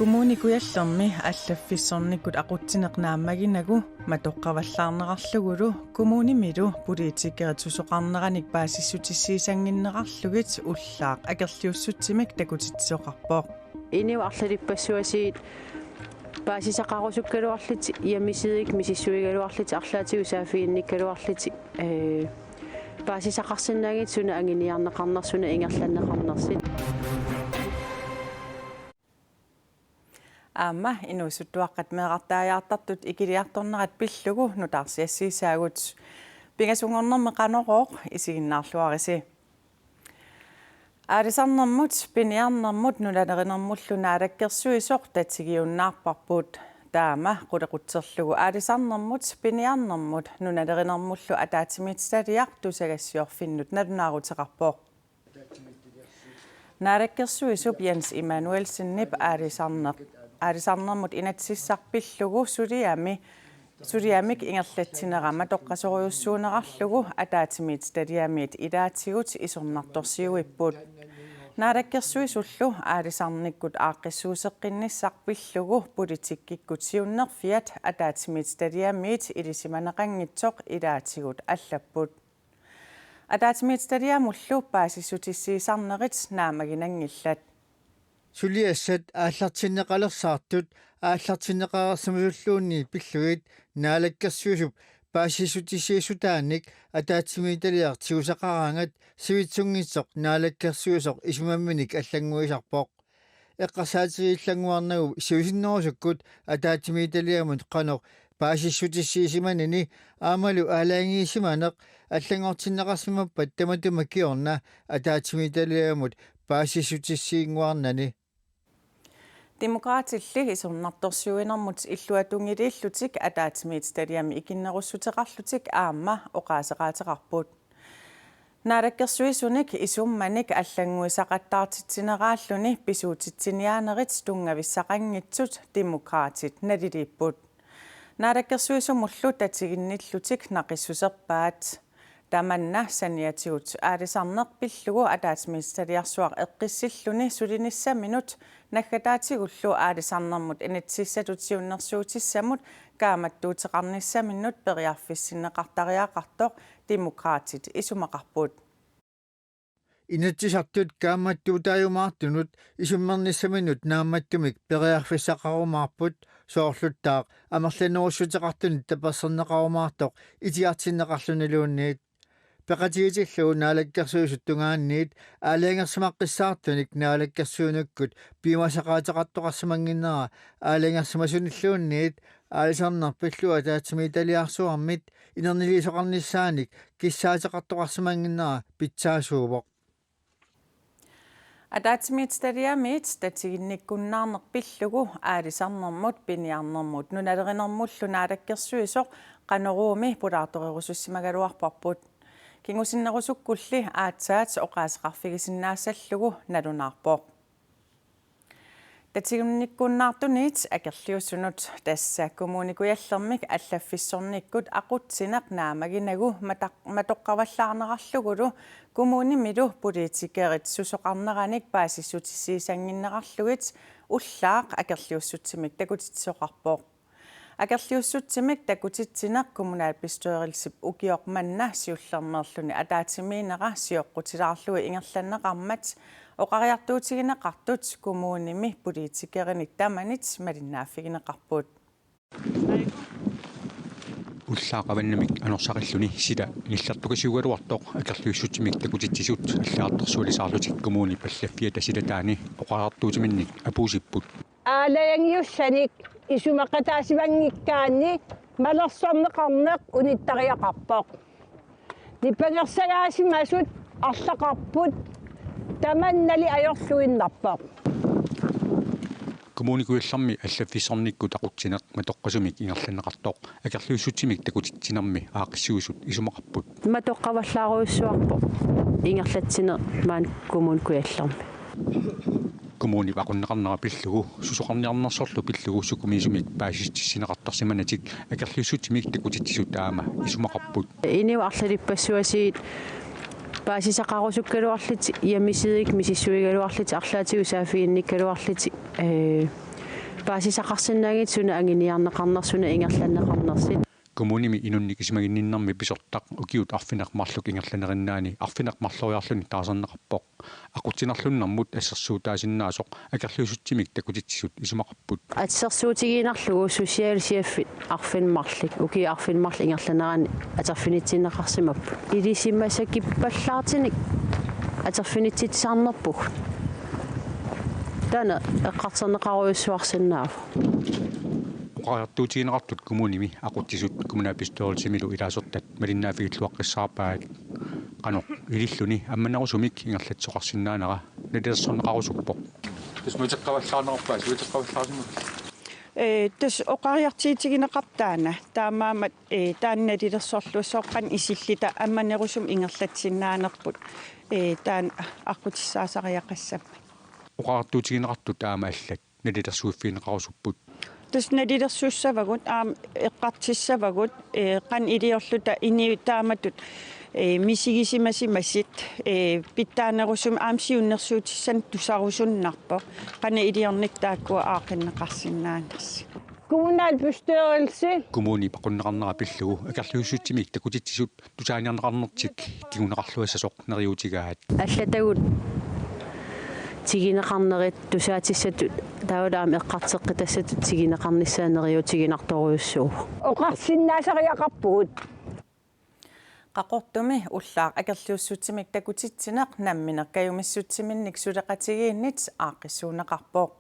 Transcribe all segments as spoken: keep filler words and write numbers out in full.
Kommune Kujallermi allaffissornikkut aqutsineq naammaginagu matoqqavallaarnerarlugulu kommunimilu politikerit susoqarneranik paasissutissiisannginnerarlugit ullaaq akerliussutsimik takutitsisoqarpoq. Inuit arlalippassuasiit paasisaqarusukkaluarlutik, hjemmesidekkut misissuigaluarlutik, arlaatigut saaffiginnikkaluarlutik, ee, paasisaqarsinnaanngitsut suna anguniarneqarnersut, suna ingerlanneqarnersut. Aamma inuusuttuaqqat meerartaajaartartut ikiliartornerat pillugu nutaarsiassiissaagut. Pingasunngornermi Qanorooq, isiginnaarluarisi. Aalisarnermut piniarnermut nunalerinermullu naalakkersuisoq tatigiunnaarparput. Taama qulequtserlugu aalisarnermut piniarnermut nunalerinermullu ataatsimiititaliaq tusagassiorfinnut nalunaaruteqarpoq. Naalakkersuisup Jens Immanuelsenip aalisarneq, aalisarnermut inatsisissaq pillugu suliami, suliamik ingerlatsinera matoqqasorujussuunerarlugu ataatsimiititaliamiit ilaatigut isornartorsiuipput. Naalakkersuisullu aalisarnikkut aaqqissuusseqqinnissaq pillugu politikkikkut siunnerfiat ataatsimiititaliamiit ilisimaneqanngitsoq ilaatigut allapput. Ataatsimiititaliamullu paasissutissiisarnerit naammaginanngillat. Suliassat aallartinneqalersaartut aallartinneqareersimasulluunniit pillugit Naalakkersuisup paasissutissiissutaannik ataatsimiititaliaq tigusaqaraangat sivitsunngitsoq naalakkersuisoq isumamminik allannguisarpoq. Eqqarsaatigiillannguarnagu siusinnerusukkut ataatsimiititaliamut qanoq paasissutissiisimanini aammalu aalajangiisimaneq allanngortinneqarsimappat tamatuma kingorna ataatsimiititaliamut paasissutissiinnguarnani. Demokraatilli isornartorsiuinermut illuatungiliillutik ataatsimiititaliami ikinnerussuteqarlutik aamma oqaaseqaateqarput. Naalakkersuisunik isummanik allannguisaqattaartitsineraallutik pisuutitsiniaanerit tunngavissaqanngitsut Demokraatit naliliipput. Naalakkersuisumullu tatiginnillutik naqissuserpaat. Tamanna saniatigut aalisarneq pillugu ataatsimiititaliarsuaq eqqissilluni sulinissaminut naggataatigullu aalisarnermut inatsisissatut siunnersuutissamut kaammattuuteqarnissaminnut periarfissinneqartariaqartoq Demokraatit isumaqarput. Inatsisartut kaammattuutaajumaartunut isummernissaminnut naammattumik periarfissaqarumaarput, soorluttaaq amerlanerussuteqartunit taperserneqarumaartoq itigartinneqarluniluunniit. Peqatigitillugu Naalakkersuisut tungaanniit aalajangersimaqqissaartunik naalakkersuinikkut piumasaqaateqartoqarsimannginnera aalajangersimasunilluunniit aalisarneq pillugu ataatsimiititaliarsuarmit inerniliisoqarnissaanik kissaateqartoqarsimannginnera pitsaasuuvoq. Ataatsimiititaliamiit tatiginnikkunnaarneq pillugu aalisarnermut piniarnermut nunalerinermullu naalakkersuisoq Qanoruumi pulaartorerusussimagaluarparput. Kingusinnerusukkulli aatsaat oqaaseqarfigisinnaassallugu nalunaarpoq. Tatiginnikkunnaartuniit akerliusunut, tassa Kommune Kujallermik allaffissornikkut aqutsineq naammaginagu mataq-, matoqqavallaarnerarlugulu kommunimilu politikerit susoqarneranik paasissutissiisannginnerarlugit ullaaq akerliussutsimik takutitsisoqarpoq. Akerliussutsimik takutitsineq kommunalbestyrelsip ukioq manna siullermeerluni ataatsimiinnera sioqqutilaarlugit ingerlanneqarmat oqariartuutigineqartut kommunimi politikerinit tamanit malinnaaffigineqarput. Ullaaq avannamik anorsarilluni sila nillertukasiugaluartoq akerliussutsimik takutitsisut allagartersualisaarlutik kommunip allaffiata silataani oqariartuutiminnik apuussipput. Aalajangiussanik isumaqataasimanngikkaanni malersorneqarneq unittariaqarpoq. Nipangersagaasimasut arlaqarput, tamannali ajorluinnarpoq. Kommune Kujallermi allaffissornikkut aqutsineq matoqqasumik ingerlanneqartoq akerliussutsimik takutitsinermi aaqqissuisut isumaqarput. Matoqqavallaarujussuarpoq ingerlatsineq maani Kommune Kujallermi. Kommunip aqunneqarnera pillugu, susoqarniarnersorlu pillugu sukumiisumik paasissutissinneqartarsimanatik akerliussutsimik takutitsisut taama isumaqarput. Inuit arlalippassuasiit paasisaqarusukkaluarlutik, hjemmesidekkut misissuigaluarlutik, arlaatigut saaffiginnikkaluarlutik, ee, Paasisaqarsinnaanngitsut suna anguniarneqarnersut, suna ingerlanneqarnersut. Kommunimi inunnik isumaginninnermi pisortaq ukiut arfineq-marluk ingerlanerinnaani arfineq-marloriarluni taarserneqarpoq. Aqutsinerlunnermut assersuutaasinnaasoq akerliussutsimik takutitsisut isumaqarput. Assersuutigiinnarlugu socialchefi arfineq-marluk, ukiut arfineq-marluk ingerlanerani atorfinitsinneqarsimapput. Ilisimasakippallaartinik atorfinitsitsisarnerpugut. Taanna eqqartorneqarujussuarsinnaavoq. Oqariartuutigineqartut kommunimi aqutsisut kommunalbestyrelsimilu ilaasortat malinnaaffigilaartuaqqissaarpaat. Qanoq ililluni ammanerusumik ingerlatsisoqarsinnaanera nalilersorneqarusuppoq. Tassa uteqqavallaarnerarpaa, uteqqavallaarsimut. Ee, tassa oqariartuutigineqartoq taanna. Taamaammat, ee, taanna nalilersorluassaaq qanoq isilluta ammanerusumik ingerlatsinnaanerput. Ee, taanna aqqutissaasariaqassammat. Oqariartuutigineqartut aamma allat nalilersuiffigineqarusupput. Tassa nalilersuissavagut, aamma eqqartussavagut, ee, qanoq iliorluta inuit taamatut, ee, misigisimasimasut, ee, pitsaanerusumik aamma siunnersuutissanik tusarusunnarpoq, qanoq iliornera taakkua aaqqinneqarsinnaanersut. Kommunalbestyrelse. Kommunip aqunneqarnera pillugu akerliussutsimik takutitsisut tusaaniarneqarnertik kinguneqarluassasoq neriuutigaat. Allatagut tiguneqarnerit tusaatissatut taavalu aamma eqqartoqqitassatut tiguneqarnissaa neriuutiginartorujussuuvoq. Oqarsinnaasariaqarpugut. Qaqortumi ullaaq akerliussutsimik takutitsineq nammineq kajumissutsiminnik suleqatigiinnit aaqqissuunneqarpoq.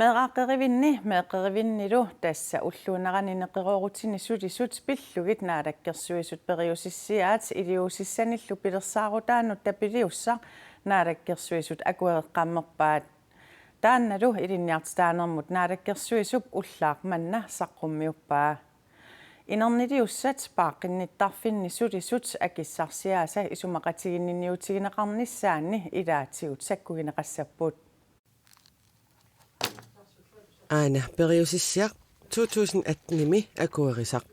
Meeraaqqerivinni, meeqqerivinnilu tassa ulluunerani neqeroorutini sulisut pillugit Naalakkersuisut periusissiaat iliuusissanillu pilersaarutaannut tapiliussaq Naalakkersuisut akuereqqammerpaat. Taannalu ilinniartitaanermut Naalakkersuisup ullaaq manna saqqummiuppaa. Inerniliussat paaqqinnittarfinni sulisut akissarsiaasa isumaqatiginninniutigineqarnissaanni ilaatigut sakkugineqassapput. Aana periusissiaq to tusind atten-imi akuerisaq.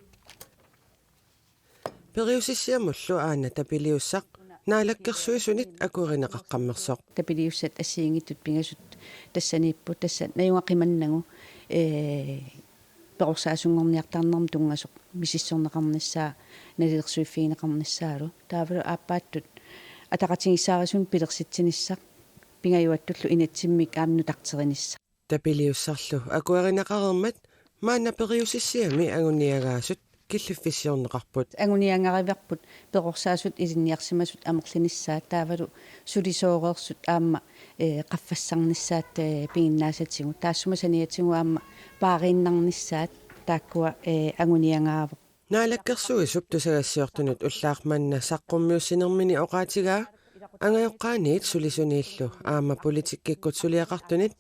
Periusissiamullu aana tapiliussaq Naalakkersuisunit akuerineqaqqammersoq. Tapiliussat assigiinngitsut pingasut tassaniipput, tassa najugaqqimannagu, ee, perorsaassunngorniartarnermut tunngasoq misissorneqarnissaa nalilersuiffigineqarnissaalu. Taavalu aappaattut ataqatigiissaarisunik pilersitsinissaq, pingajuattullu inatsimmik aamma nutarterinissaq. Tapiliussarlu akuerineqareermat maanna periusissiami anguniagaasut killiffissiorneqarput. Anguniagarivarput perorsaasut ilinniarsimasut amerlinissaat taavalu sulisooreersut aamma, ee, qaffassarnissaat, ee, piginnaasatigut. Taassuma saniatigut aamma paariinnarnissaat taakkua, ee, anguniagaavoq. Naalakkersuisup tusagassiortunut ullaaq manna saqqummiussinermini oqaatigaa angajoqqaaniit sulisuniillu aamma politikkikkut suliaqartunit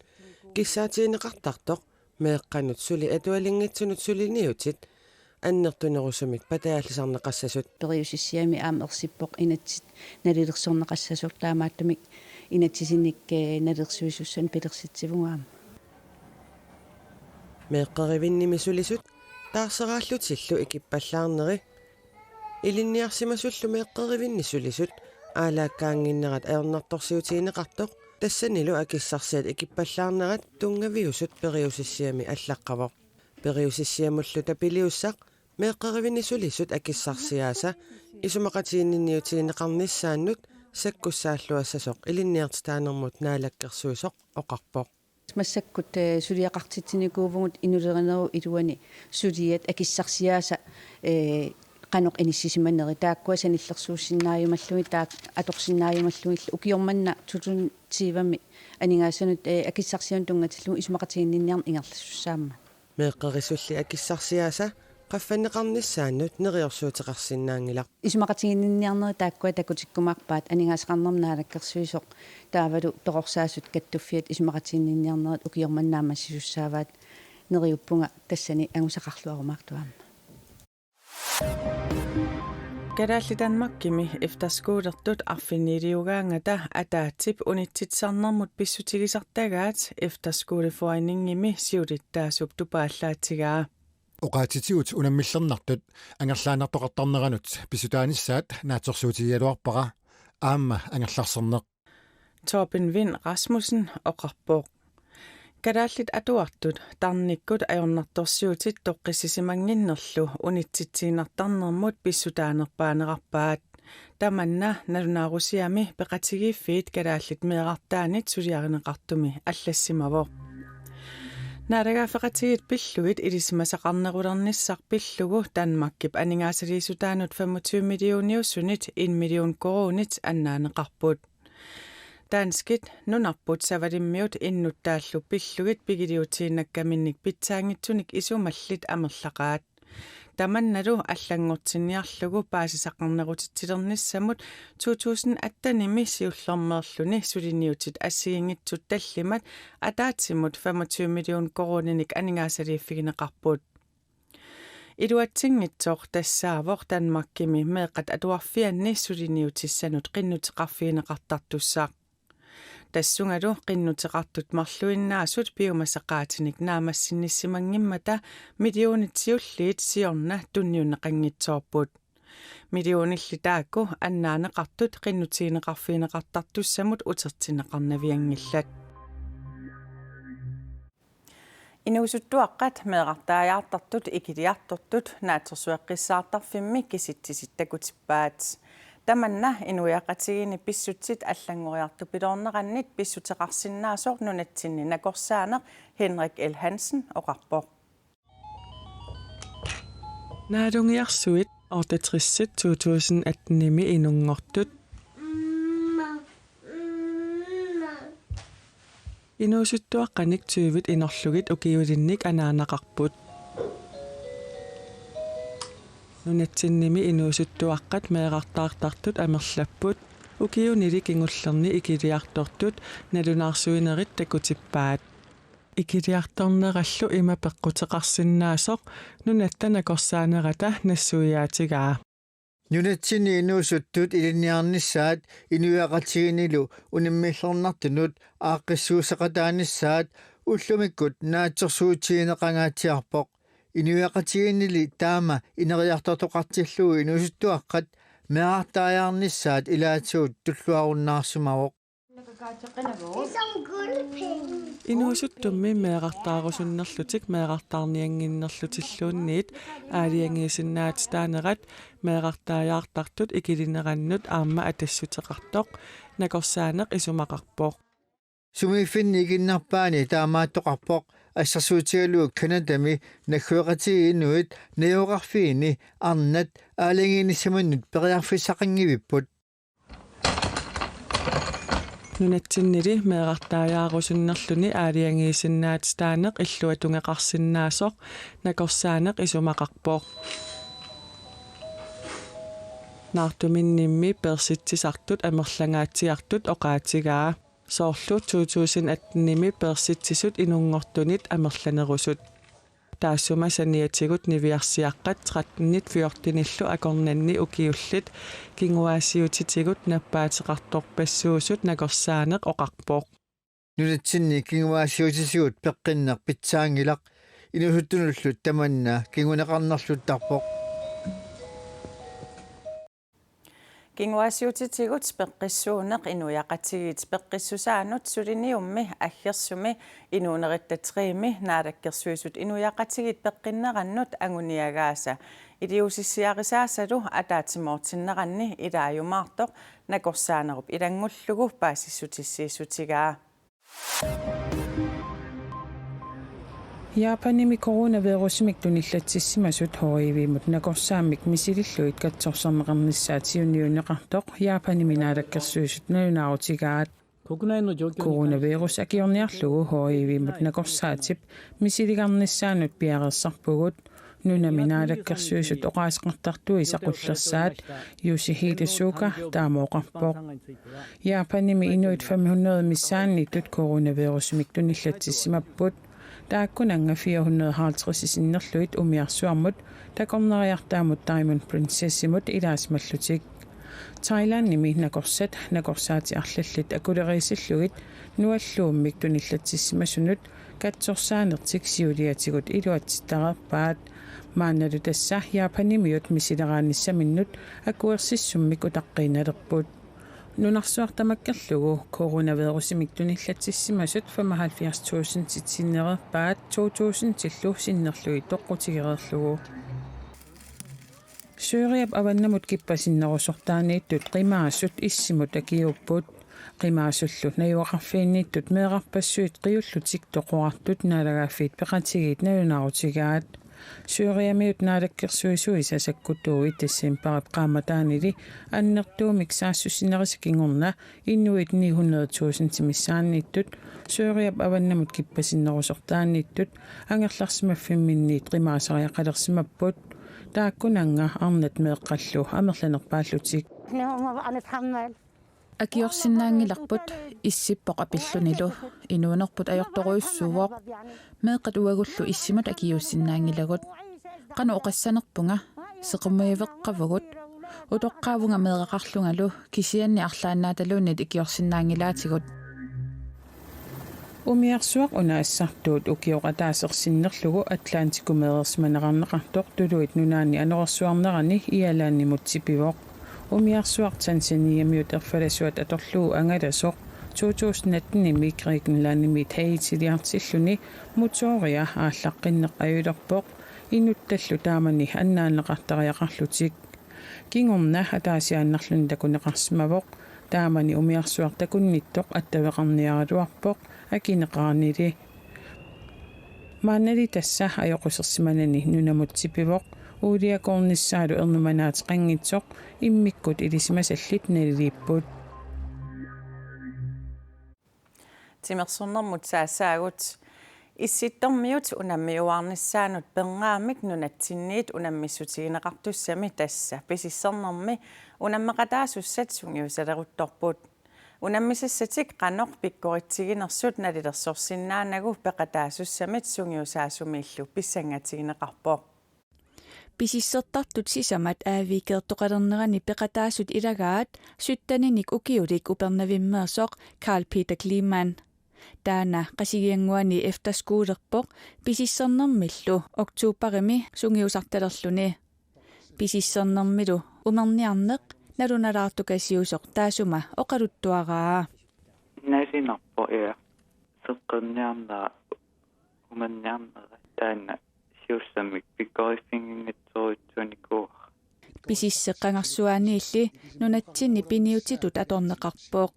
kissaatigineqartartoq meeqqanut suli atualinngitsunut suliniutit annertunerusumik patajaallisarneqassasut. Periusissiami aamma ersippoq inatsit nalilersorneqassasoq, taamaattumik inatsisinik, ee, nalilersuisussanik pilersitsivugut aamma. Meeqqerivinnimi sulisut taarseraallutillu ikippallaarneri. Ilinniarsimasullu meeqqerivinni sulisut aalaakkaannginnerat ajornartorsiutigineqartoq tassanilu akissarsiat ikippallaarnerat tunngaviusut periusissiami allaqqavoq. Periusissiamullu tapiliussaq meeqqerivinni sulisut akissarsiaasa isumaqatiginninniutigineqarnissaannut sakkussaalluassasoq ilinniartitaanermut naalakkersuisoq oqarpoq. Massakkut, ee, suliaqartitsinikuuvugut inulerinerup iluani suliat akissarsiaasa, ee, qanoq inissisimaneri, taakkua sanillersuussinnaajumallugit, taak-, atorsinnaajumallugillu ukioq manna to tusind tyve-mi aningaasanut, ee, akissarsianut tunngatillugu isumaqatiginninniarneq ingerlasussaammat. Meeqqerisulli akissarsiaasa qaffanneqarnissaannut neriorsuuteqarsinnaanngilaq. Isumaqatiginninniarnerit taakkua takutikkumaarpaat, aningaasaqarnermut naalakkersuisoq taavalu perorsaasut kattuffiat isumaqatiginninniarnerit ukioq manna naammassisussaavaat, neriuppunga tassani angusaqarluarumaartoq aamma. Kalaallit Danmarkimi efterskolertut arfiniliugaangata ataatsip unitsitsisarnermut pissutigisartagaat Efterskoleforeningimi siulittaasup tupaallaatigaa. Oqaatsitigut unammillernartut angerlaannartoqartarneranut pissutaanissaat naatsorsuutigigaluarpara aamma angerlarserneq. Torben Wind Rasmussen oqarpoq. Kalaallit atuartut tarnikkut ajornartorsiutit toqqissisimannginnerlu unitsitsiinnartarnermut pissutaanerpaanerarpaat. Tamanna nalunaarusiami peqatigiiffiit kalaallit meerartaannit suliarineqartumi allassimavoq. Naalagaaffeqatigiit pillugit ilisimasaqarnerulernissaq pillugu Danmarkip aningaasaliissutaanut femogtyve millioniusunit en million koruunit annaaneqarput. Danskit nunarput Savalimmiut innuttaallu pillugit pigiliutiinnakkaminnik pitsaanngitsunik isumallit amerlaqaat. Tamannalu allanngortinniarlugu paasisaqarnerutitsilernissamut to tusind attenimi siullermeerluni suliniutit assigiinngitsut tallimat ataatsimut femogtyve million koruuninik aningaasaliiffigineqarput. Iluatsinngitsoq tassaavoq Danmarkimi meeqqat atuarfianni suliniutissanut qinnuteqarfigineqartartussaq. Tassungalu qinnuteqartut marluinnaasut piumasaqaatinik naammassinnissimanngimmata millionit siulliit siorna tunniunneqanngitsoorput. Millionilli taakku annaaneqartut qinnutigineqarfigineqartartussamut utertinneqarnavianngillat. Inuusuttuaqqat meerartaajaartartut ikiliartortut Naatsorsueqqissaartarfimmi kisitsisit takutippaat. Tamanna inuiaqatigiinni pissutsit allanngoriartupiloornerannit pissuteqarsinnaasoq nunatsinni nakorsaaneq Henrik L. Hansen oqarpoq. Naalungiarsuit otteogtres to tusind attenimi inunngortut. Inuusuttuaqqanik tyvit inorlugit ukiulinnik anaanaqarput. Nunatsinnimi inuusuttuaqqat meerartaartartut amerlapput. Ukiunili kingullerni ikiliartortut nalunaarsuinerit takutippaat. Ikiliartornerallu ima peqquteqarsinnaasoq nunatta nakorsaanerata nassuiaatigaa. Nunatsinni inuusuttut ilinniarnissaat inuiaqatigiinnilu unammillernartunut aaqqissuusseqataanissaat ullumikkut naatsorsuutigineqangaatsiarpoq. Inuiaqatigiinnili taama ineriartortoqartillugu inuusuttuaqqat meerartaajaarnissaat ilaatigut tulluarunnaarsimavoq. Inuusuttummi meerartaarusunnerlutik meerartaarniannginnerlutilluunniit aalajangiisinnaatitaanerat meerartaajaartartut ikilinerannut aamma atassuteqartoq nakorsaaneq isumaqarpoq. Sumiiffinni ikinnerpaani taamaattoqarpoq assersuutigalugu Canadami naggueqatigiit inuit najugaqarfiini arnat aalajangiinissaminnut periarfissaqanngivipput. Nunatsinnili meerartaajaarusunnerluni aalajangiisinnaatitaaneq illuatungeqarsinnaasoq nakorsaaneq isumaqarpoq. Naartuminnimmi peersitsisartut amerlangaatsiartut oqaatigaa. Soorlu to tusind attenimi peersitsisut inunngortunit amerlanerusut. Taassuma saniatigut niviarsiaqqat trettenit fjortenillu akornanni ukiullit kinguaassiuutitigut nappaateqartorpassuusut nakorsaaneq oqarpoq. Nunatsinni kinguaassiuutitigut peqqinneq pitsaanngilaq, inuusuttunullu tamanna kinguneqarnerluttarpoq. Kinguaassiuutitigut peqqissuuneq inuiaqatigiit peqqissusaannut suliniummi aggersumi Inuuneritta tremi Naalakkersuisut inuiaqatigiit peqqinnerannut anguniagaasa iliuusissiarisaasalu ataatsimoortinneranni ilaajumaartoq nakorsaanerup ilanngullugu paasissutissiissutigaa. Japanimi coronavirusimik tunillatsissimasut H I V-mut nakorsaammik misilillugit katsorsarneqarnissaat siunniunneqartoq Japanimi Naalakkersuisut nalunaarutigaat. Coronavirus akiorniarlugu H I V-mut nakorsaatip misiligarnissaanut piareersarpugut. Nunami Naalakkersuisut oqaaseqartartui saqullersaat Yoshihide Suga taama oqarpoq. Japanimi inuit fem hundrede missaanniittut coronavirusimik tunillatsissimapput. Taakkunannga fire hundrede halvtreds sinnerlugit umiarsuarmut takornariartaamut Diamond Princessimut ilaasimallutik. Thailandimi nakorsat nakorsaatit arlallit akuleriisillugit nualluummik tunillatsissimasunut katsorsaanertik siuliatigut iluatsittareerpaat. Maannalu tassa Japanimiut misileraanissaminut akuersissummik utaqqiinnalerput. Nunarsuaq tamakkerlugu coronavirusimik tunillatsissimasut femoghalvfjerds tusindit sinnereerpaat to tusindillu sinnerlugit toqqutigereerlugu. Syriap avannamut kippasinnerusortaanniittut qimaasut issimut akiuupput. Qimaasullu najugaqarfiinniittut meerarpassuit qiullutik toqorartut Naalagaaffiit Peqatigiit nalunaarutigaat. Syriamiut naalakkersuisuisa sakkutuui decembarip qaammataanili annertuumik saassussinerisa kingorna inuit ni hundrede tusind missaanniittut Syriap avannamut kippasinnerusortaanniittut angerlarsimaffimminniit qimaasariaqalersimapput. Taakkunannga arnat meeqqallu amerlanerpaallutik. احنا ما بقى نتحمل. Akiorsinnaanngilarput, issippoq apillunilu. Inuunerput ajortorujussuuvoq. Meeqqat uagullu issimut akiuussinnaanngilagut. Qanoq oqassanerpunga? Sequmiiveqqavugut. Utoqqaavunga meeraqarlungalu, kisianni arlaannaataluunniit ikiorsinnaanngilaatigut. Umiarsuaq una assartuut ukioq ataaseq sinnerlugu Atlantikumeereersimaneqarneqartoq Tuluit Nunaanni anorersuarnerani Irlandimut tipivoq. Umiarsuaq Tanzaniamiut erfalasuat atorlugu angalasoq to tusind atten-imi Grækenlandimiit Haitiliartilluni motoria aallaqqinneq ajulerpoq, inuttallu taamani annaanneqartariaqarlutik. Kingorna ataasiaannarluni takuneqarsimavoq, taamani umiarsuaq takunnittoq attaveqarniaraluarpoq akineqaranili. Maannali tassa ajoqusersimanani nunamut tipivoq, uuliakoornissaalu ernumanaateqanngitsoq, immikkut ilisimasallit naliliipput. Timersornermut saasaagut. Issittormiut unammiuaarnissaannut pernaamik nunatsinniit unammissutigineqartussami tassa pisissornermi unammeqataasussat sungiusaleruttorput. Unammisassatik qanoq pikkoritsiginersut nalilersorsinnaanagu peqataasussamit sungiusaasumiillu pissangatigineqarpoq. Pisissortartut sisamat A V G-ertoqalernerani peqataasut ilagaat sytteninik ukiulik Upernavimmeersoq Carl Peter Kleemann. Taanna Qasigiannguani efterskolerpoq pisissornermillu oktoberimi sungiusartalerluni. Pisissornermilu umerniarneq nalunalaartukasiusoq taassuma oqaluttuaraa. Nalinarpoq, ja. Seqqerniarnera, umerniarnera, taanna siullermik pikkoriffiginngitsorujussuunikuuara. Pisisseq qangarsuaaniilli nunatsinni piniutitut atorneqarpoq.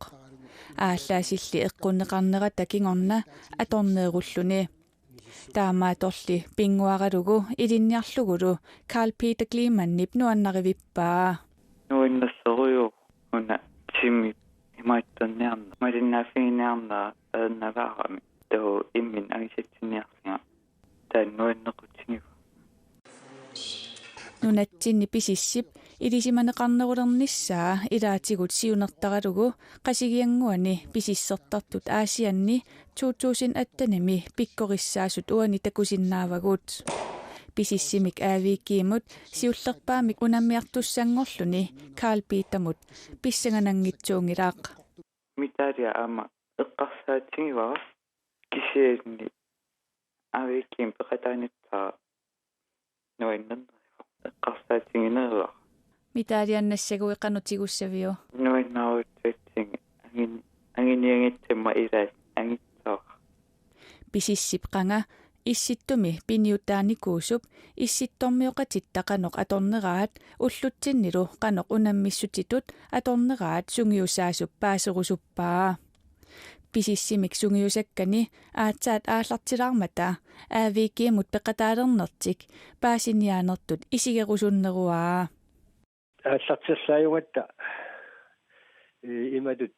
Aallaasilli eqqunneqarnerata kingorna atorneerulluni. Taamaattorli pinnguaralugu ilinniarlugulu Carl Peter Kleemannip nuannarivippaa. Nuannersorujuk una timi imaattorniarnera, malinnaaffiginiarnera ajornalaarami, taava imminut angisatsiniarlunga. Taanna nuannequtigivoq. Nunatsinni pisissip ilisimaneqarnerulernissaa ilaatigut siunertaralugu Qasigiannguani pisissortartut Aasianni to tusind attenimi pikkorissaasut uani takusinnaavagut. Pisissimik A V G-mut siullerpaamik unammiartussanngorluni Carl Petermut pissangananngitsuunngilaq. Mitalia aamma eqqarsaatigivara, kisianni A V G-mi peqataanissara nuannerneruvoq, eqqarsaatigineruara. Mitaliannassaguit qanoq tigussaviuk? Nuannaaruttuatsigit, angin-, anguniagassammat ilaat angissavara. Pisissip qanga Issittumi piniutaanikuusup issittormioqatitta qanoq atorneraat ullutsinnilu qanoq unammissutitut atorneraat sungiusaasup paaserusuppaa. Pisissimik sungiusakkani aatsaat aallartilaarmata A V G-mut peqataalernertik paasiniaanertut isigerusunneruaa. Aallarterlaajugatta, ee, imatut,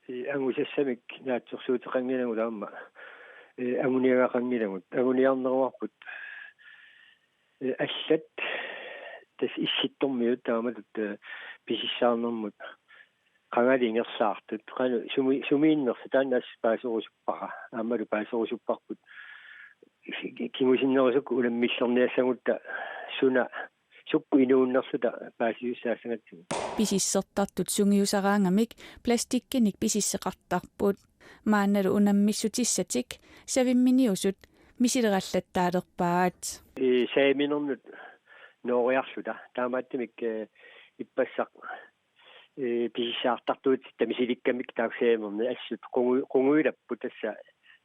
ee, angusassamik naatsorsuuteqanngilagut aamma, ee, anguniagaqanngilagut, anguniarneruarput, ee, allat tassa issittormiut taamatut, ee, pisissaarnermut qangali ingerlaartut, qanoq sumi-, sumiinnersoq taanna assut paaserusuppara, aammalu paaserusupparput kingusinnerusukkut unammillerniassagutta suna sukkut inuunnerluta paasisussaassagatsigu. Pisissortartut sungiusaraangamik plastikkinik pisisseqartarput. Maannalu unammissutissatik savimminiusut misilerallattaalerpaat. Ee, saviminernut nooriarluta. Taamaattumik, ee, ippassaq ee, pisissaartartuutitta misilikkamik taakku saamerni assut qungu-, qunguilapput tassa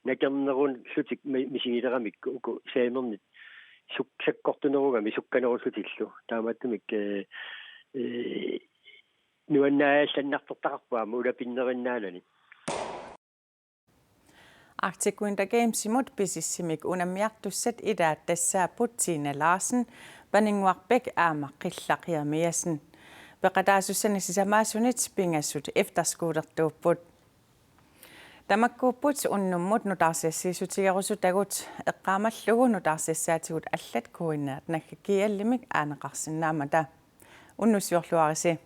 nakernerullutik mi-, misigileramikku uku saamernit suk-, sakkortunerugami sukkanerullutillu. Taamaattumik, ee, ee, nuannaallannartortaqarpoq aamma ulapinnerinnaanani. Arctic Winter Gamesimut pisissimik unammiartussat ilaat tassaapput Tina Larsen, Paninnguaq Bech aamma Qillaq Jeremiassen. Peqataasussani sisamaasunit pingasut efterskollertuupput. Tamakkuupput unnummut nutaarsiassiissutigerusutagut, eqqaamallugu nutaarsiassaatigut allat K N R nagga G L-imik aaneqarsinnaammata. Unnussiorluarisi.